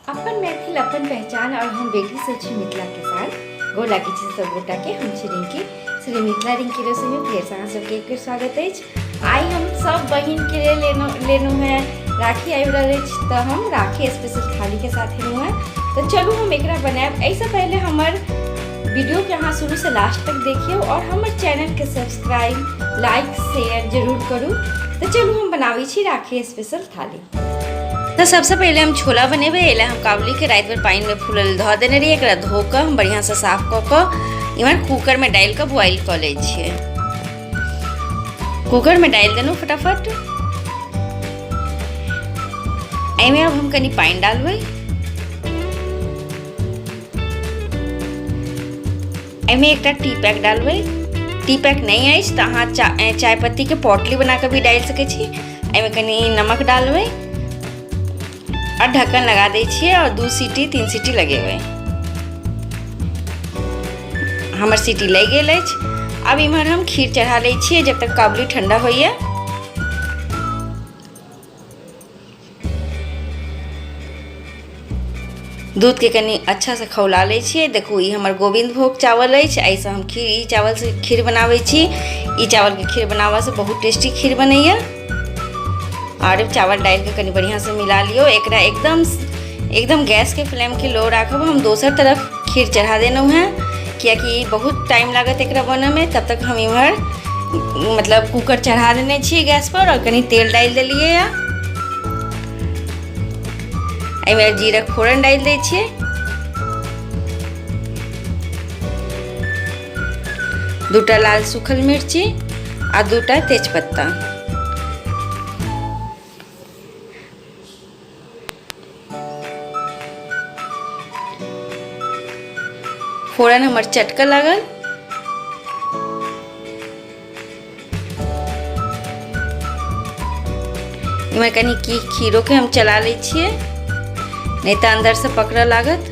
अपन मैथिल अपन पहचान और हम बेटी से छी मिथिला के साथ गोर लागै छी सब गोटा के। हम छी रिंकी, श्री मिथिला रिंकी रसोई में फेर से अहाँ सबके एक बेर स्वागत अछि। आइ हम सब बहिन के लेल लेलहुँ हेँ, राखी आबि रहल अछि तऽ हम राखी स्पेशल थाली के साथ एलहुँ हेँ। तऽ चलू हम एकरा बनायब। एहिसँ पहिले हमर वीडियो के अहाँ शुरू से लास्ट तक देखियौ और हमर चैनल के सब्सक्राइब लाइक शेयर जरूर करू। तऽ चलू हम बनाबै छी राखी स्पेशल थाली। तऽ सबसँ पहिले हम छोला बनेबै। एहि लए हम काबुलीके राति भरि पानिमे फूलल धऽ देने रहियै। एकरा धो कऽ हम बढ़िआँसँ साफ कऽ कऽ इम्हर कूकरमे डालि कऽ बॉइल कऽ लै छियै। कूकरमे डालि देलहुँ फटाफट। एहिमे आब हम कनि पानि डालबै। एहिमे एकटा टी पैक डालबै। टी पैक नहि अछि तऽ अहाँ चाय पत्तीके पोटली बना कऽ भी डालि सकै छी। एहिमे कनि नमक डालबै आओर ढक्कन लगा दै छियै आओर 2 सीटी 3 सीटी लगेबै। हमर सीटी लागि गेल अछि। आब इम्हर हम खीर चढ़ा लै छियै जब तक काबुली ठंडा होइए। दूधके कनि अच्छासँ खौला लै छियै। देखू ई हमर गोविन्द भोग चावल अछि। एहिसँ हम खीर, ई चावलसँ खीर बनाबै छी। ई चावलके खीर बनाबऽसँ बहुत टेस्टी खीर बनैए। आओर चावल डालिके कनि बढ़िआँसँ मिला लियौ। एकरा एकदम एकदम गैसके फ्लेमके लो राखब। हम दोसर तरफ खीर चढ़ा देलहुँ हेँ कियाकि बहुत टाइम लागत एकरा बनऽमे। तब तक हम इम्हर मतलब कूकर चढ़ा देने छियै गैसपर आओर कनि तेल डालि देलियै हँ। एहिमे जीरक फोरन डालि दै छियै। दूटा लाल सूखल मिर्ची आ दूटा तेजपत्ता। फोरन हमर चटकऽ लागल। इम्हर कनि की खीरोके हम चला लै छियै, नहि तऽ अन्दरसँ पकड़ऽ लागत।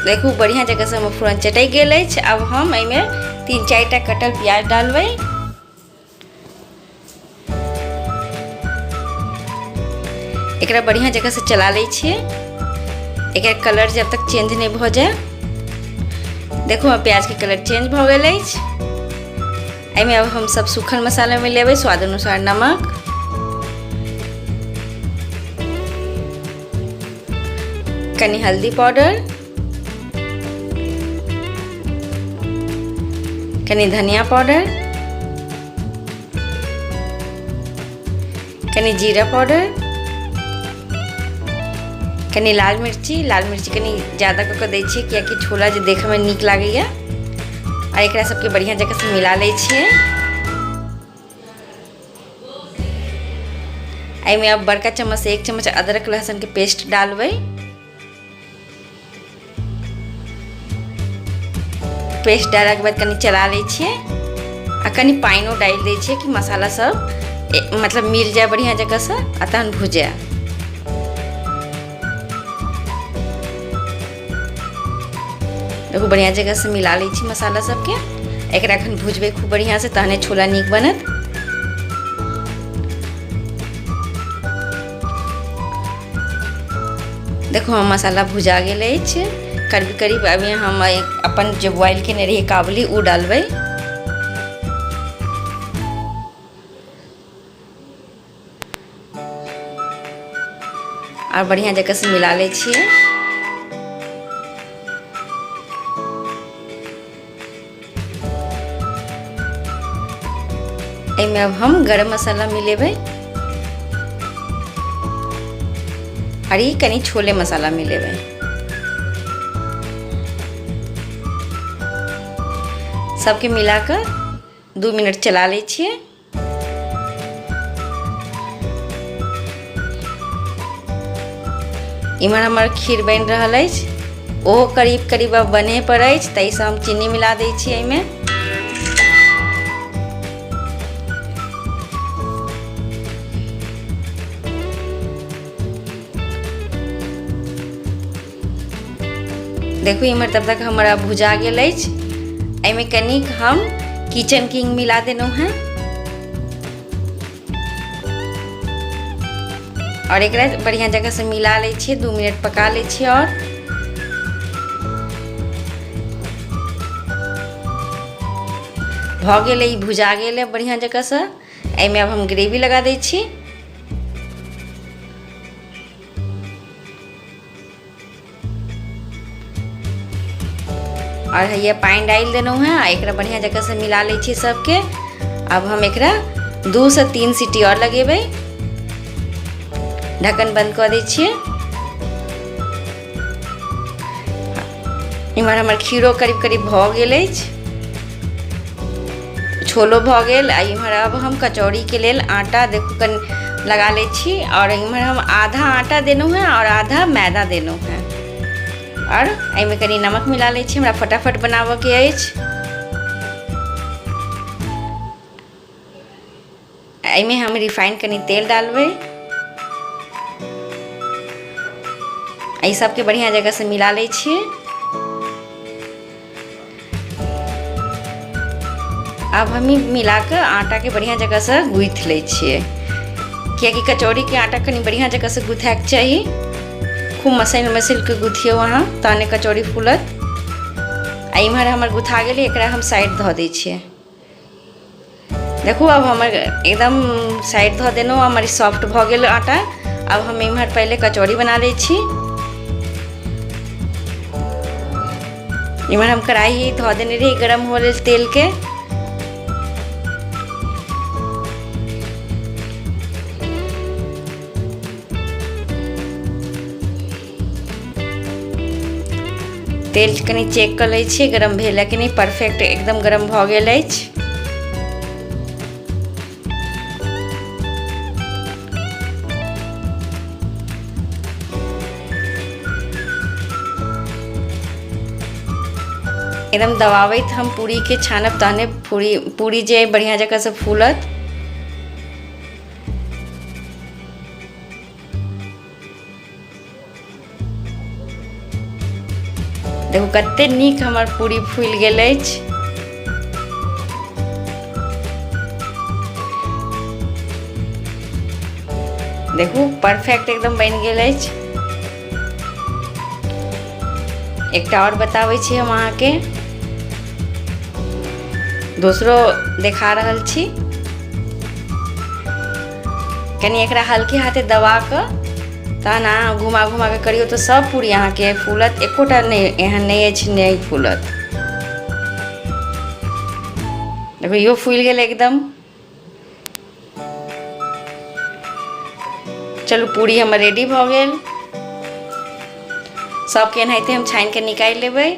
देखू बढ़िआँ जगहसँ हमर फोरन चटकि गेल अछि। आब हम एहिमे 3-4 टा कटल प्याज डालबै। एकरा बढ़िया जगह से चला लै छियै। एकर कलर जब तक चेंज नहीं भऽ जाए। देखू हमर प्याज के कलर चेंज भऽ गेल अछि। एहिमे अब हम सब सूखल मसाला मिलेबै, स्वाद अनुसार नमक, कनि हल्दी पाउडर, कनि धनिया पाउडर, कनि जीरा पाउडर, कनि लाल मिर्ची। लाल मिर्ची कनि ज़्यादा कऽ कऽ दै छियै कियाकि छोला जे देखैमे नीक लागैए। आ एकरा सबके बढ़िआँ जकाँ से मिला लै छियै। एहिमे अब बड़का चम्मच से 1 चम्मच अदरक लहसुन के पेस्ट डालबै। पेस्ट डाललाके बाद कनि चला लै छियै आ कनि पानिओ डालि दै छियै कि मसाला सब मतलब मिल जाए बढ़िआँ जकाँसँ आ तहन भुजाए। देखू बढ़िआँ जगहसँ मिला लै छी मसाला सबके। एकरा एखन भुजबै खूब बढ़िआँसँ तहने छोला नीक बनत। देखू हम मसाला भुजा गेल अछि करीब करीब। अभी हम अपन जे बॉइल केने रहियै काबुली ओ डालबै। और बढ़िया जगह से मिला लै छियै। एहिमे अब हम गरम मसाला मिलेबै और ई कनि छोले मसाला मिलेबै। सबके मिला कऽ 2 मिनट चला लै छियै। इम्हर हमर खीर बनि रहल अछि, ओहो करीब करीब अब बने पर अछि, ताहिसँ हम चीनी मिला दै छी एहिमे। देखू इम्हर तब तक हमर आब भुजा गेल अछि। एहिमे कनिक हम किचन किंग मिला देलहुँ हेँ। आओर एकरा बढ़िआँ जगहसँ मिला लै छियै, 2 मिनट पका लै छियै। आओर भऽ गेलै, ई भुजा गेलै बढ़िआँ जगहसँ। एहिमे आब हम ग्रेवी लगा दै छी। और हैया पानि डालि देलहुँ हेँ आ एकरा बढ़िआँ जकाँसँ मिला लै छी सबके। आब हम एकरा 2 से 3 सीटी आओर लगेबै। ढक्कन बंद कऽ दै छियै। इम्हर हमर खीरो करीब करीब भऽ गेल अछि, छोलो भऽ गेल। आ इम्हर अब हम कचौड़ीके लेल आटा देखू कनि लगा लै छी। और इम्हर हम आधा आटा देलहुँ हेँ और आधा मैदा देलहुँ हेँ। और एहिमे कनि नमक मिला लै छी, हमरा फटाफट बनाबऽके अछि। एहिमे हम रिफाइंड कनि तेल डालबै। एहि सबके बढ़िआँ जगहसँ मिला लै छियै। आब हम ई मिला कऽ आटाके बढ़िआँ जगहसँ गूँथि लै छियै, कियाकि कचौड़ीके आटा कनि बढ़िआँ जगहसँ गूँथैके चाही। खूब मसलि मसलि कऽ गूँथियौ अहाँ, तहने कचौड़ी फूलत। आ इम्हर हमर गुथा गेलै, एकरा हम साइड धऽ दै छियै। देखू आब हमर एकदम साइड धऽ देलहुँ, हमर सॉफ्ट भऽ गेल आटा। आब हम इम्हर पहिले कचौड़ी बना लै छी। इम्हर हम कढ़ाई धऽ देने रही गरम हो लेल तेलके। तेल कनि चेक कऽ लै छियै गरम भेल कि नहि। परफेक्ट एकदम गरम भऽ गेल अछि। एकदम दबाबैत हम पूरीके छानब तहने पूरी पूरी जे बढ़िआँ जकाँसँ फूलत। देखू कते नीक हमर पूरी फूलि गेल अछि। देखू परफेक्ट एकदम बनि गेल अछि। एकटा आओर बताबै छी हम अहाँके, दोसरो देखा रहल छी। कनि एकरा हल्के हाथे दबा कऽ तहन अहाँ घुमा घुमा कऽ करियौ तऽ सब पूरी अहाँके फूलत, एकोटा नहि एहन नहि अछि नहि फूलत। देखू इहो फूलि गेल एकदम। चलू पूरी हमर रेडी भऽ गेल। सबके एनाहिते हम छानिके निकालि लेबै।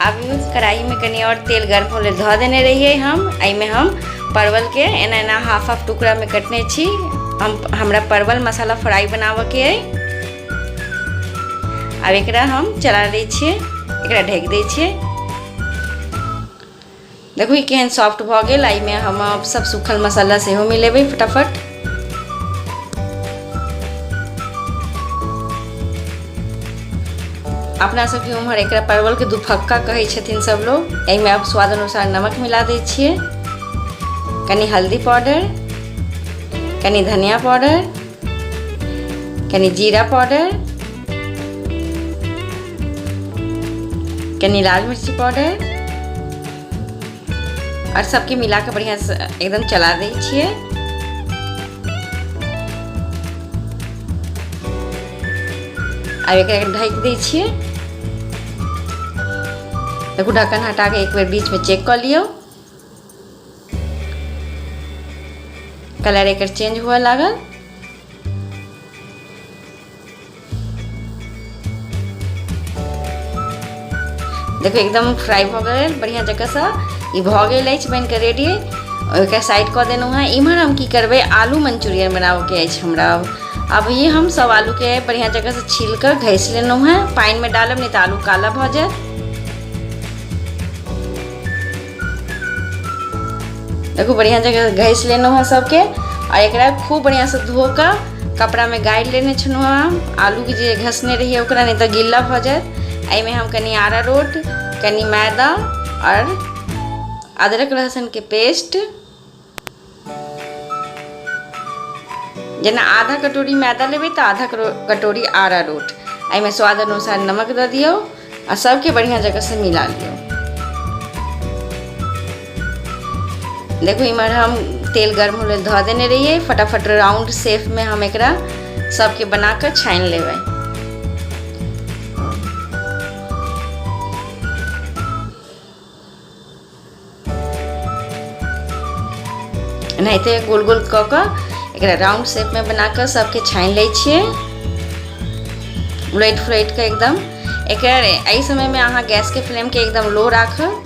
आब कढ़ाईमे कनि आओर तेल गर्म होलै धऽ देने रहियै हम। एहिमे हम परवलके एना एना हाफ हाफ टुकड़ामे कटने छी। हम हमरा परवल मसाला फ्राई बनाबऽके अइ। आब एकरा हम चला लै छियै, एकरा ढकि दै छियै। देखू ई केहन सॉफ्ट भऽ गेल। एहिमे हम सब सूखल मसाला सेहो मिलेबै फटाफट। अपना सबके उम्हर एकरा परवलके दुफक्का कहै छथिन सब लोग। एहिमे आब स्वाद अनुसार नमक मिला दै छियै, कनि हल्दी पाउडर, कनि धनिया पाउडर, कनि जीरा पाउडर, कनि लाल मिर्ची पाउडर, और सबके मिला के बढ़िया से एकदम चला दै छियै। आब एकरा ढकि दै छियै। देखू ढक्कन हटा के एक बेर बीच में चेक कऽ लियौ, कलर एकर चेंज हुअ लागल। देखू एकदम फ्राई भऽ गेल बढ़िआँ जकाँसँ। ई भऽ गेल अछि बनिकऽ रेडी। ओकरा साइड कऽ देलहुँ हेँ। इम्हर हम की करबै, आलू मंचूरियन बनाबऽके अछि हमरा। अब ये हम सब आलूके बढ़िआँ जकाँसँ छील कऽ घसि लेलहुँ हेँ। पानिमे डालब नहि तऽ आलू काला भऽ जायत। देखू बढ़िआँ जकाँ घसि लेलहुँ हेँ सबके। आ एकरा खूब बढ़िआँसँ धो कऽ कपड़ामे गाड़ि लेने छलहुँ हेँ आलूके जे घसने रहियै ओकरा, नहि तऽ गिल्ला भऽ जायत। एहिमे हम कनि अरारोट, कनि मैदा आओर अदरक लहसुनके पेस्ट, जेना आधा कटोरी मैदा लेबै तऽ आधा कटोरी अरारोट। एहिमे स्वाद अनुसार नमक दऽ दियौ आ सबके बढ़िआँ जगहसँ मिला लियौ। देखू इम्हर हम तेल गर्म होय लेल धऽ देने रहियै। फटाफट राउंड शेपमे हम एकरा सबके बना कऽ छानि लेबै। एनाहिते गोल गोल कऽ कऽ एकरा राउंड शेपमे बना कऽ सबके छानि लै छियै उलटि फुलटि कऽ एकदम। एकरा एहि समयमे अहाँ गैसके फ्लेमके एकदम लो राखब।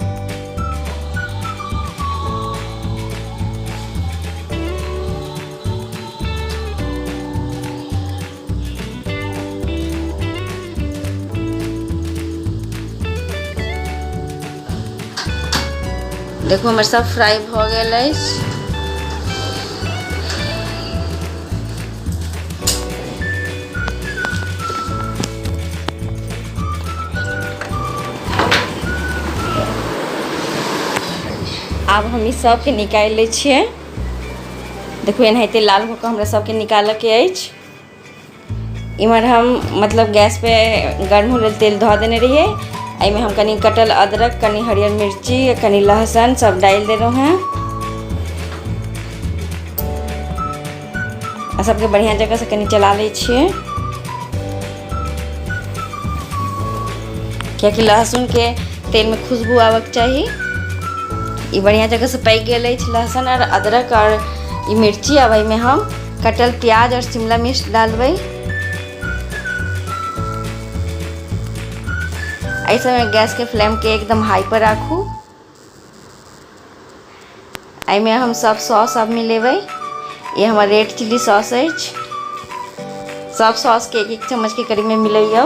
देखू हमर सब फ्राई भऽ गेल अछि। आब हम ई सबके निकालि लै छियै। देखू एनाहिते लाल भऽ कऽ हमरा सबके निकालऽके अछि। इम्हर हम मतलब गैस पे गर्म होय लेल तेल धऽ देने रहियै। एहिमे हम कनि कटल अदरक, कनि हरियर मिर्ची, कनि लहसुन सब डालि देलहुँ हेँ आ सबके बढ़िआँ जकाँसँ कनि चला लै छियै, कियाकि लहसुनके तेलमे खुशबू आबऽके चाही। ई बढ़िआँ जगहसँ पाकि गेल अछि लहसुन आओर अदरक आओर ई मिर्ची। आब एहिमे हम कटल प्याज आओर शिमला मिर्च डालबै। एहि समय गैसके फ्लेमके एकदम हाई पर राखू। एहिमे हम सब सॉस आब मिलेबै। ई हमर रेड चिली सॉस अछि। सब सॉसके एक एक चम्मचके करीबमे मिलैयौ।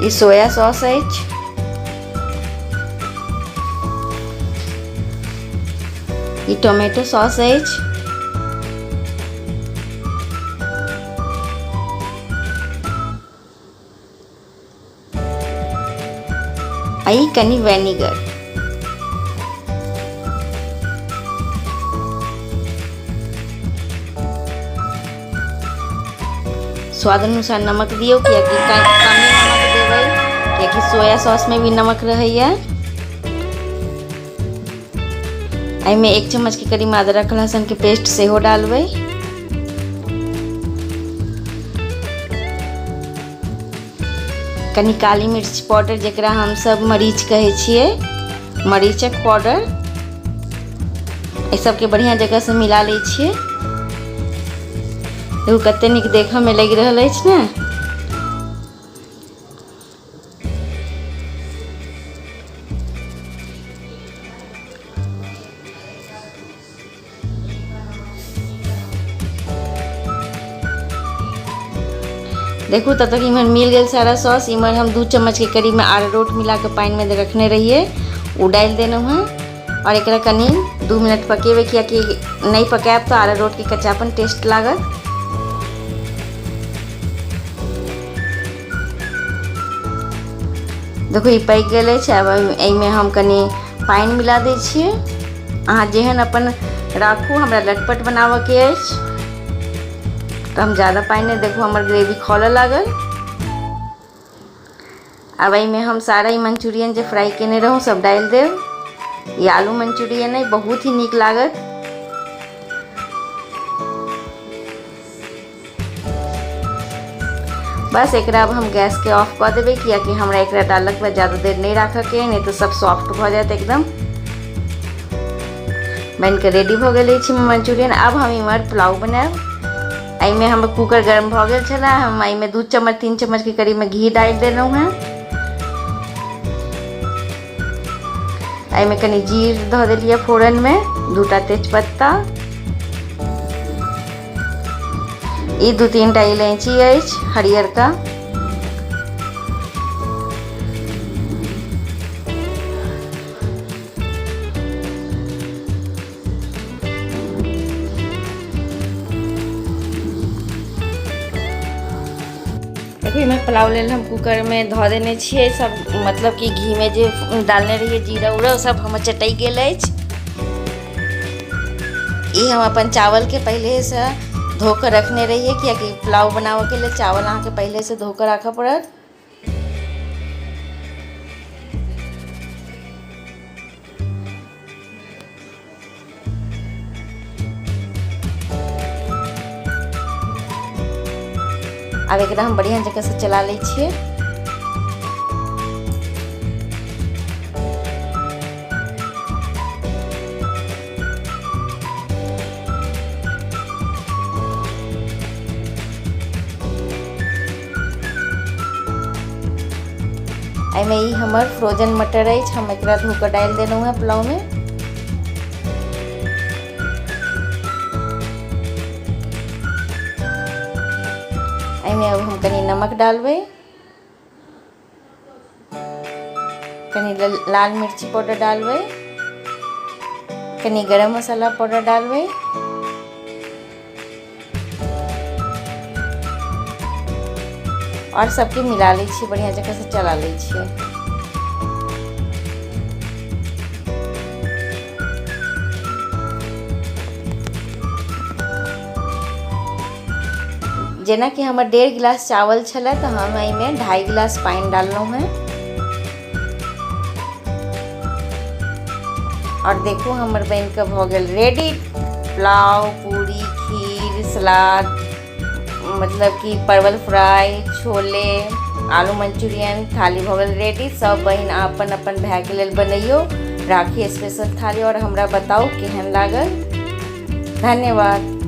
ई सोया सॉस अछि। ई टोमेटो सॉस अछि। आ ई कनि वेनिगर। स्वाद अनुसार नमक दियौ, कियाकि कमे नमक देबै, कियाकि सोया सॉसमे भी नमक रहैया। एहिमे 1 चम्मचके करीब अदरक लहसुनके पेस्ट सेहो डालबै। कनि काली मिर्च पाउडर, जकरा हमसब मरीच कहै छियै, मरीचक पाउडर। एहि सबके बढ़िआँ जगहसँ मिला लै छियै। देखू कते नीक देखऽमे लागि रहल अछि ने। देखू तब तक इम्हर मिल गेल सारा सॉस। इम्हर हम 2 चम्मचके करीबमे अरारोट मिलाकऽ पानिमे रखने रहियै, ओ डालि देलहुँ हँ। आओर एकरा कनि 2 मिनट पकेबै, कियाकि नहि पकायब तऽ अरारोटके कच्चापन टेस्ट लागत। देखू ई पकि गेल अछि। आब एहिमे हम कनि पानि मिला दै छियै। अहाँ जेहन अपन राखू, हमरा लटपट बनाबऽके अछि तऽ हम ज्यादा पानि नहि। देखू हमर ग्रेवी खौलऽ लागल। आब एहिमे हम सारा ई मंचूरियन जे फ्राई केने रहौँ सब डालि देब। ई आलू मंचूरियन अइ, बहुत ही नीक लागत। बस एकरा अब हम गैसके ऑफ कऽ देबै, कियाकि हमरा एकरा डाललाके बाद ज्यादा देर नहि राखऽके अइ, नहि तऽ सब सॉफ्ट भऽ जायत एकदम। बनिके रेडी भऽ गेल अछि मंचूरियन। आब हम इम्हर पुलाव बनायब। एहिमे हमर कूकर गर्म भऽ गेल छलै। हम एहिमे 2 चम्मच 3 चम्मचके करीबमे घी डालि देलहुँ हेँ। एहिमे कनि जीर धऽ देलियै फोरनमे, 2टा तेजपत्ता, ई 2-3 टा इलायची अछि हरियरका। देखू एहिमे पुलाव लेल हम कूकरमे धऽ देने छियै सब, मतलब कि घीमे जे डालने रहियै जीरा उरा सब हमर चटकि गेल अछि। ई हम अपन चावलके पहिलेसँ धो कऽ रखने रहियै, कियाकि पुलाव बनाबऽके लेल चावल अहाँके पहिलेसँ धो कऽ राखऽ पड़त। आब एकरा हम बढ़िआँ जकाँसँ चला लै छियै। एहिमे ई हमर फ्रोजन मटर अछि, हम एकरा धो कऽ डालि देलहुँ हेँ पुलावमे। एहिमे अब हम कनि नमक डालबै, कनि लाल मिर्ची पाउडर डालबै, कनि गरम मसाला पाउडर डालबै। और सबके मिला लै छियै, बढ़िया जगह से चला लै छियै। जेनाकि हमर 1.5 गिलास चावल छलै तऽ हम एहिमे 2.5 गिलास पानि डाललहुँ हेँ। और देखू हमर बनिकऽ भऽ गेल रेडी पुलाव, पूरी, खीर, सलाद, मतलब कि परवल फ्राई, छोले, आलू मंचूरियन थाली भऽ गेल रेडी। सब बहिन अपन अपन भायके लेल बनैयौ राखी स्पेशल थाली और हमरा बताउ केहन लागल। धन्यवाद।